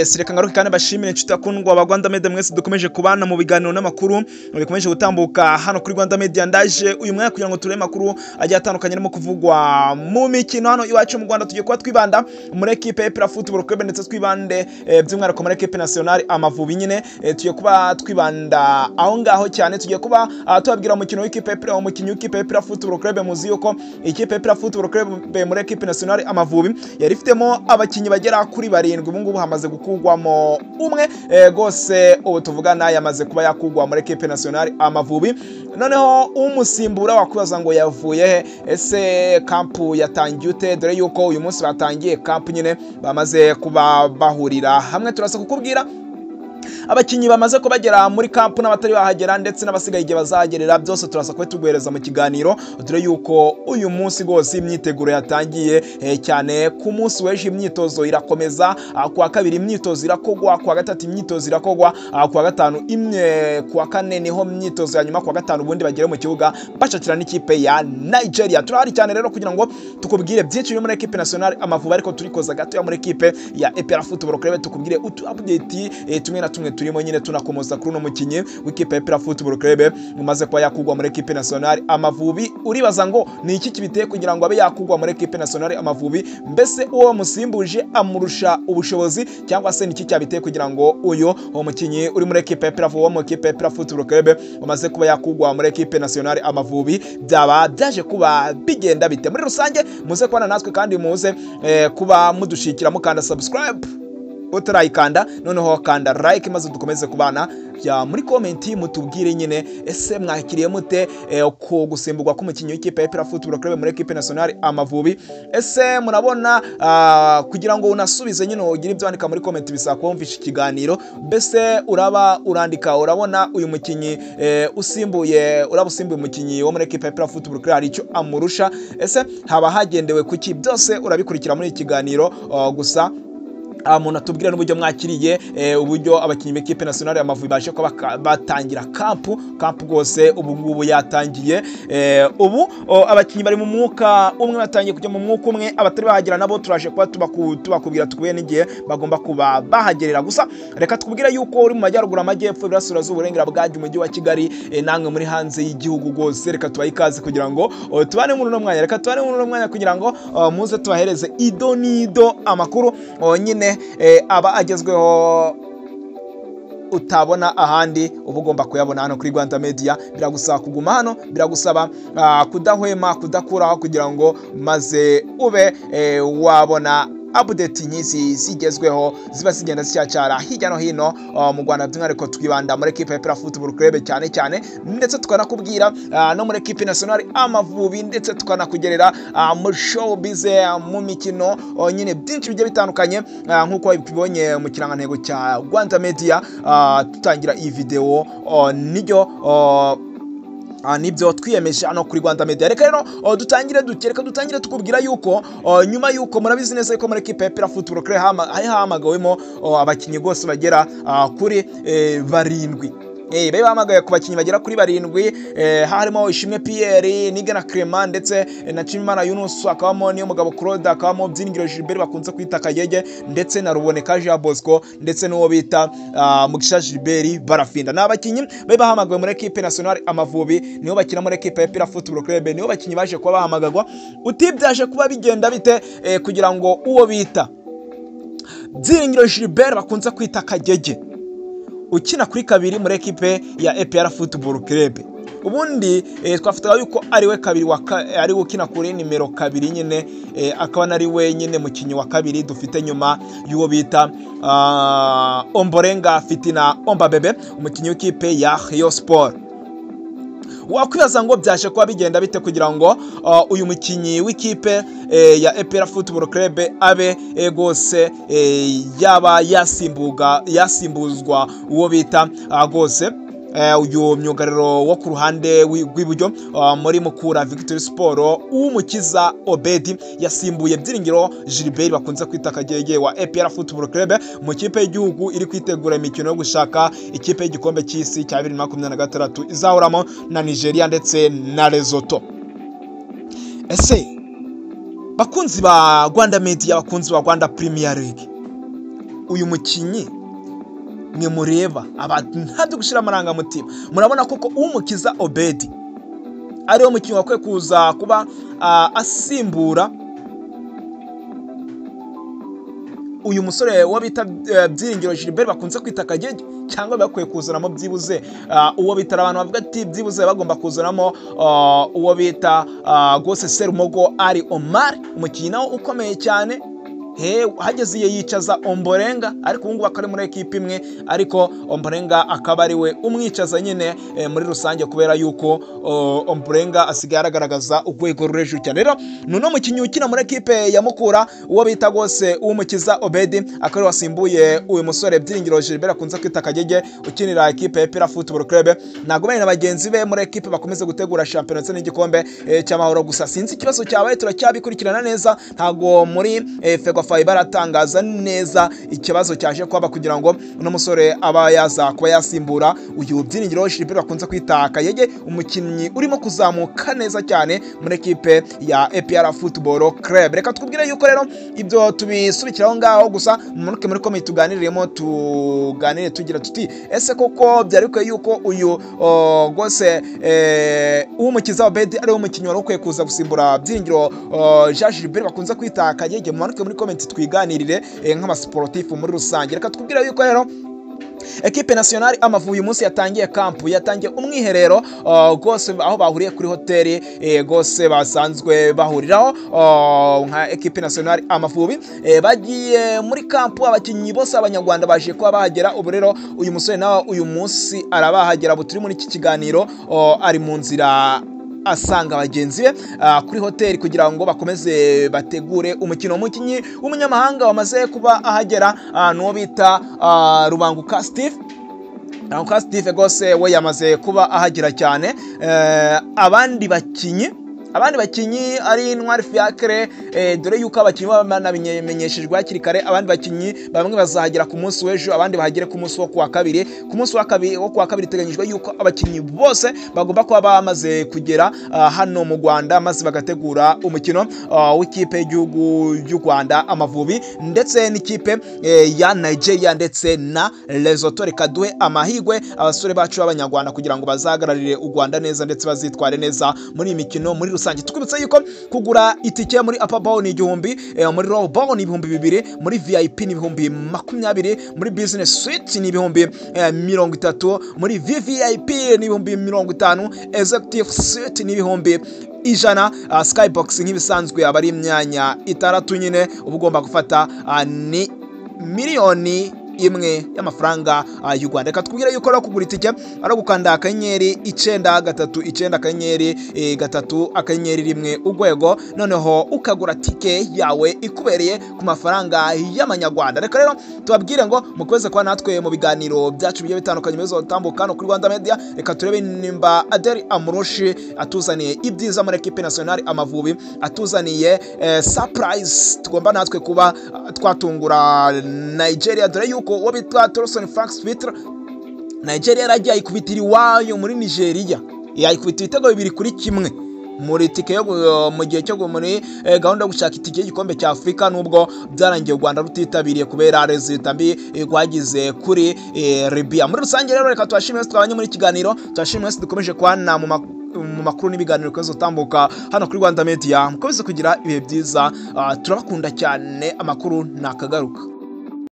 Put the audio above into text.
Yes, reka ngaruke kandi bashimire inshuti akundwa ba Rwanda Media mwese dukomeje kubana mu biganiro n'amakuru bikomeje gutambuka hano kuri Rwanda Media. Ndaje uyu mwanya kugira ngo turebe amakuru agiye atandukanye arimo kuvugwa mu mikino hano iwacu mu Rwanda. Tugiye kuba twibanda muri equipe ya Football Club ndetse twibande by'umwihariko muri equipe nationale Amavubi nyine. Tugiye kuba twibanda aho ngaho cyane, tugiye kuba tubabwira umukino w'ikipe ya umukinnyi w'ikipe ya Football Club. Muzi yuko ikipe ya Football Club muri equipe nationale Amavubi yari ifitemo abakinnyi bagera kuri 7, ubu ngubu hamaze gukugwamo umwe gose ubu tuvugana yamaze kuba yakugwa muri equipe nationale Amavubi. Noneho umusimbura wakwibaza ngo yavuye he? Ese kampu yatangiye ute? Dore yuko uyu munsi batangiye kampu nyine, bamaze kuba bahurira hamwe. Turasa kukubwira abakinyi bamaze kubagera muri kampu n'abatari bahagera ndetse n'abasigaye igihe bazagerera, byose turasa kuba tuguhereza mu kiganiro. Dore yuko uyu munsi gose imyiteguro yatangiye cyane. Ku munsi w'ejo imyitozo irakomeza, kuwa kabiri imyitozo irakogwa, kuwa gatatu imyitozo irakogwa, kuwa gatanu imwe, kuwa kane niho imyitozo ya nyuma, kuwa gatanu ubundi bagere mu kibuga bashakira n'ikipe ya Nigeria. Turahari cyane rero kugira ngo tukubwire byinshi muri equipe nationale Amavubi, ariko turikoza gato ya muri equipe ya APR Football Club, tukubwire utu update tumwe na tumwe turimo nyine, tunakomoza kuri uno mukinyi w'ikipe ya APR Football Club umaze kuba yakugwa muri equipe nationale Amavubi. Uribaza ngo ni iki kibiteye kugira ngo abe yakugwa muri equipe nationale Amavubi? Mbese uwo musimbuje amurusha ubushobozi, cyangwa se ni iki cyabiteye kugira ngo uyu mukinyi uri muri equipe ya APR wo mu equipe ya APR Football Club umaze kuba yakugwa muri equipe nationale Amavubi byaba byaje kuba bigenda bite? Muri rusange muze kubana natwe kandi muze kuba mudushikira mukanda subscribe utarayikanda, noneho kanda like maze dukomeze kubana. Ya muri comment mutubwire nyine, ese mwakiriye mute ko gusimburwa k'umukinnyi w'ikipe ya APR Football Club muri equipe nationale Amavubi? Ese murabona kugira ngo unasubize nyine ugire ibyo wandika muri comment bisaba kumvisha ikiganiro. Mbese uraba urandika, urabona uyu mukinnyi usimbuye, uraba usimbuye umukinnyi wo muri equipe ya APR Football Club hari icyo amurusha? Ese haba hagendewe kuki? Byose urabikurikira muri iki kiganiro. Gusa umuntu atubwira n'uburyo mwakiriye uburyo abakinnyi b'ikipe nationale Amavubi baje ko batangira kampu rwose ubu ngubu yatangiye. Ubu abakinnyi bari mu mwuka umwe, batangiye kujya mu mwuka umwe. Abatari bahagera nabo turaje kuba tubakubwira tukuye n'igihe bagomba kuba bahagerera. Gusa reka tukubwira yuko uri mu majyaruguru, amajyepfo, iburasirazuba, uburengera bwajya umujyi wa Kigali, namwe muri hanze y'igihugu rwose reka tubahe ikaze kugira ngo tubane muri uno mwanya. Reka tubane muri uno mwanya kugira ngo muze tubahereze ido nido amakuru nyine aba agezweho utabona ahandi, uba ugomba kuyabona hano kuri Rwanda Media. Biragusaba kuguma hano, biragusaba kudahwema, kudakuraho kugira ngo maze ube wabona update nyinshi zigezweho ziba zigenda zicyacara hirya no hino mu Rwanda. By'umwihariko twibanda muri equipe ya APR Football Club cyane cyane, ndetse tukanakubwira no muri equipe nationale Amavubi, ndetse tukanakugerera mu showbiz, mu mikino nyine byinshi bigiye bitandukanye nk'uko wabibonye mu kirangantego cya Rwanda Media tutangira iyi video. Niryo nibyo twiyemeje hano kuri Rwanda Media. Reka rero dutangire dukereka, dutangire tukubwira yuko nyuma yuko murabizi neza yuko muri equipe ya APR Football Club hamagawemo abakinnyi rwose bagera kuri 7. Bari bahamagaye ku bakinnyi bagera kuri 7, harimo Ishimwe Pierre, Nigena Clement ndetse na Chimimana Yunus, akabamo niyo mugabo Claude, akabamo Byiringiro Gilbert bakunze kwita Kayege, ndetse na Ruboneka Jean Bosco, ndetse n'uwo bita Mugisha Gilbert Barafinda. N'abakinnyi bari bahamagawe muri equipe nationale Amavubi, niho bakina muri equipe ya APR Football Club, niho bakinnyi baje kuba bahamagagwa. Utibyaje kuba bigenda bite kugira ngo uwo bita Byiringiro Gilbert bakunze kwita Kagege ukina kuri kabiri muri equipe ya APR Football Club, ubundi twafataga yuko ari we kabiri ari ukina kuri nimero 2 nyine, akaba nari we nyine mukinyi wa kabiri dufite nyuma y'uwo bita Omborenga Fitina Ombabebe, umukinyi w'ikipe ya Rayon Sport. Wakwibaza ngo byaje kuba bigenda bite kugira ngo uyu mukinyi w'ikipe ya APR Football Club abe gose yaba yasimbuzwa uwo bita gose uyu myugariro wo ku ruhande rw'iburyo muri Mukura Victory Sport, Umukiza Obedi, yasimbuye Byiringiro Gilbert bakunze kwita Kagege wa APR Football Club mu kipe y'igihugu iri kwitegura imikino yo gushaka ikipe y'igikombe cy'isi cya 2026 izahoramo na Nigeria ndetse na Lesotho. Ese bakunzi ba Rwanda Media, bakunzi ba Rwanda Premier League, Uyu mukinyi mwe mureba ntabyo gushira amarangamutima, murabona koko Umukiza Obedi ariwe mukinyi wakwiye kuza kuba asimbura uyu musore wo bita Byiringiro Gilbert bakunze kwita Kagege, cyangwa bakwiye kuzanamo byibuze uwo bita, abantu bavuga ati byibuze bagomba kuzanamo uwo bita Gose Serumogo Ali Omar, umukinnyi nawe ukomeye cyane. Hageze iye yicaza Omborenga, ariko ubu ngubu akaba ari muri ekipe imwe, ariko Omborenga akaba ari we umwicaza nyine muri rusange, kubera yuko Omborenga asigaye aragaragaza urwego ruri hejuru cyane. Rero ni mukinnyi ukina muri ekipe ya Mukura, uwo bita rwose Uwumukiza Obedi, akaba ari wasimbuye uyu musore Byiringiro Gilbert akunze kwita Kagege, ukinira ekipe ya APR Football Club. Ntabwo bene na bagenzi be muri ekipe bakomeze gutegura shampiyona ndetse n'igikombe cy'amahoro. Gusa sinzi ikibazo cyabaye, turacyabikurikirana neza, ntabwo muri Ferwafa baratangaza neza ikibazo cyaje kwaba kugira ngo uno musore aba yaza kuba yasimbura uyu Byiringiro Gilbert bakunze kwita Kagege, umukinnyi urimo kuzamuka neza cyane muri ekipe ya APR Football Club. Reka twubwire yuko rero ibyo tubisubikiraho ngaho, gusa mumanuke muri komite tuganiremo, tuganire tugira tuti ese koko byari bikwiye yuko uyu rwose Uwumukiza Obedi ari umukinnyi wari ukwiye kuza gusimbura Byiringiro Jean Gilbert bakunze kwita Kagege? Mumanuke muri komite twiganirire nk'abasiporutifu muri rusange. Reka twubwire yuko rero ekipe nationale Amavubi uyu munsi yatangiye kampu, yatangiye umwiherero rwose, aho bahuriye kuri hoteli rwose basanzwe bahuriraho nka ekipe nationale Amavubi. Bagiye muri kampu, abakinnyi bose abanyarwanda baje kuba bahagera. Ubu rero uyu musore nawe uyu munsi arabahagera, ubu turi muri iki kiganiro ari mu nzira asanga bagenzi be kuri hoteli kugira ngo bakomeze bategure umukino. Umukinnyi w'umunyamahanga wamaze kuba ahagera n'uwo bita Rubanguka Steve. Rubanguka Steve rwose we yamaze kuba ahagera cyane. Abandi bakinnyi ari Intwari Fiacre, dore yuko abakinnyi banabimenyeshejwe hakiri kare. Abandi bakinnyi bamwe bazahagera ku munsi w'ejo, abandi bahagere ku munsi wo kuwa kabiri. Ku munsi wo kuwa kabiri iteganyijwe yuko abakinnyi bose bagomba kuba bamaze kugera hano mu Rwanda, maze bagategura umukino w'ikipe y'igihugu y'u Rwanda Amavubi ndetse n'ikipe ya Nigeria ndetse na Lesotho. Reka duhe amahirwe abasore bacu b'abanyarwanda kugira ngo bazahagararire u Rwanda neza ndetse bazitware neza muri iyi mikino muri rusange. Twibutse yuko kugura itike muri Upper Bowl ni 1000, muri Lower Bowl ni 2000, muri VIP ni 20,000, muri Business Suite ni 30,000, muri VVIP ni 50,000, Executive Suite ni 100,000, Skybox nk'ibisanzwe aba ari imyanya 6 nyine uba ugomba gufata ni 1 miliyoni y'amafaranga y'u Rwanda. Reka twubwire yuko rero kugura itike ari gukanda *939 *3 *1 urwego, noneho ukagura tike yawe ikubereye ku mafaranga y'amanyarwanda. Reka rero tubabwire ngo mukomeze kuba natwe mu biganiro byacu bigiye bitandukanye bizotambuka no kuri Rwanda Media. Reka turebe nimba Adel Amrouche atuzaniye ibyiza muri ekipe nationale Amavubi, atuzaniye surprise tugomba natwe kuba twatungura Nigeria, dore yuko uwo bitwa Torson Frank Twitter Nigeria yaragiye ayikubitira iwayo muri Nigeria, yayikubita ibitego 2-1 muri tike yo mu gihe cyo muri gahunda yo gushaka itike y'igikombe cya Afurika, nubwo byarangiye u Rwanda rutitabiriye kubera resulta mbi rwagize kuri Libya. Muri rusange rero reka tubashimire twabanye muri kiganiro, tubashimire dukomeje kwana mu makuru n'ibiganiro bikomeza gutambuka hano kuri Rwanda Media. Mukomeze kugira ibihe byiza, turabakunda cyane, amakuru nakagaruka.